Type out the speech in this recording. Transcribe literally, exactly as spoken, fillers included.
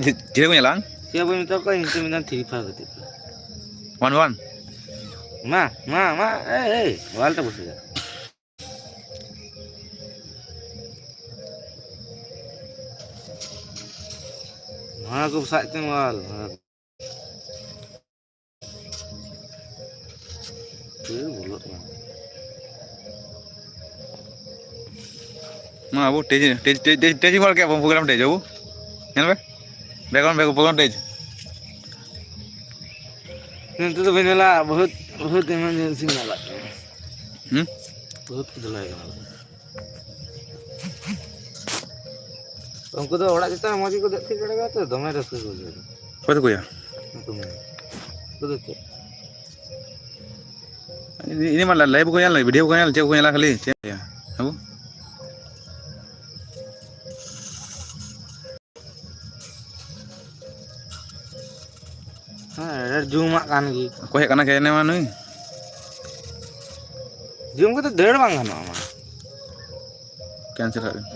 ᱡᱷᱤᱨᱟᱹ ᱠᱚ ᱧᱮᱞᱟ, ᱵᱟᱝ? ᱪᱮᱫ ᱵᱟᱹᱧ ᱢᱮᱛᱟ ᱠᱚᱣᱟ, ᱤᱧ ᱛᱮ ᱢᱤᱫ ᱫᱷᱟᱣ Free Fire ᱜᱟᱛᱮᱜ ᱯᱮ᱾ One one. ᱢᱟ, ᱢᱟ, ᱢᱟ, ᱮᱭ, ᱮᱭ, ᱢᱳᱵᱟᱭᱤᱞ ᱴᱟ ᱵᱚᱥᱮ ᱡᱟ᱾ ᱱᱚᱣᱟ ᱠᱚ ᱥᱟᱵ ᱛᱮ ᱢᱳᱵᱟᱭᱤᱞ, ᱱᱚᱣᱟ ᱠᱚ᱾ ᱛᱤᱨᱮ ᱵᱚᱞᱚᱜ ᱠᱟᱱᱟ? ᱢᱟ ᱟᱵᱚ ᱴᱮᱡ, ᱴᱮᱡ, ᱴᱮᱡ, ᱴᱮᱡ, ᱴᱮᱡ ᱵᱟᱲᱟ ᱠᱮᱫ ᱵᱚᱱ program ᱴᱮᱡ ᱵᱟᱹᱵᱩ᱾ ᱧᱮᱞ ᱢᱮ᱾ Background, background, background ᱴᱮᱡ᱾ ᱱᱤᱛᱚᱜ ᱫᱚ ᱵᱟᱹᱧ ᱧᱮᱞᱟ, ᱵᱚᱦᱩᱛ, ᱵᱚᱦᱩᱛ emergency ᱧᱮᱞᱚᱜ ᱠᱟᱱᱟ᱾ ᱦᱩᱸ? ᱵᱚᱦᱩᱛ ᱠᱚ ᱫᱷᱩᱞᱟᱹᱭ ᱠᱟᱱᱟ᱾ ᱩᱱᱠᱩ ᱫᱚ ᱚᱲᱟᱜ ᱪᱮᱛᱟᱱ ᱨᱮ ᱢᱚᱡᱽ ᱜᱮᱠᱚ ᱫᱮᱡ ᱴᱷᱤᱠ ᱫᱟᱲᱮ ᱠᱟᱣᱟ ᱛᱚ, ᱫᱚᱢᱮ ᱨᱟᱹᱥᱠᱟᱹ ᱠᱚ ᱵᱩᱡᱷᱟᱹᱣ ᱮᱫᱟ᱾ ᱚᱠᱚᱭ ᱛᱟᱠᱚᱭᱟ? ᱩᱱᱠᱩ ᱢᱮ-, ᱩᱱᱠᱩ ᱫᱚ ᱪᱮᱫ? ᱤᱧ ᱢᱟ live ᱠᱚ ᱧᱮᱞ, video ᱠᱚ ᱧᱮᱞ, ᱪᱮᱫ ᱠᱚ ᱧᱮᱞᱟ ᱠᱷᱟᱹᱞᱤ, ᱪᱮᱫ ᱮᱢ ᱞᱟᱹᱭᱟ? ᱵᱟᱹᱵᱩ? ᱦᱮᱸ, ᱡᱩᱢᱟᱜ ᱠᱟᱱ ᱜᱮ᱾ ᱚᱠᱚᱭ ᱦᱮᱡ ᱠᱟᱱᱟ ᱠᱮ ᱮᱱᱮ ᱢᱟ ᱱᱩᱭ? ᱡᱩᱢ ᱠᱟᱛᱮ ᱫᱟᱹᱲ ᱵᱟᱝ ᱜᱟᱱᱚᱜᱼᱟ ᱢᱟ᱾ Cancel ᱠᱟᱜ ᱵᱤᱱ᱾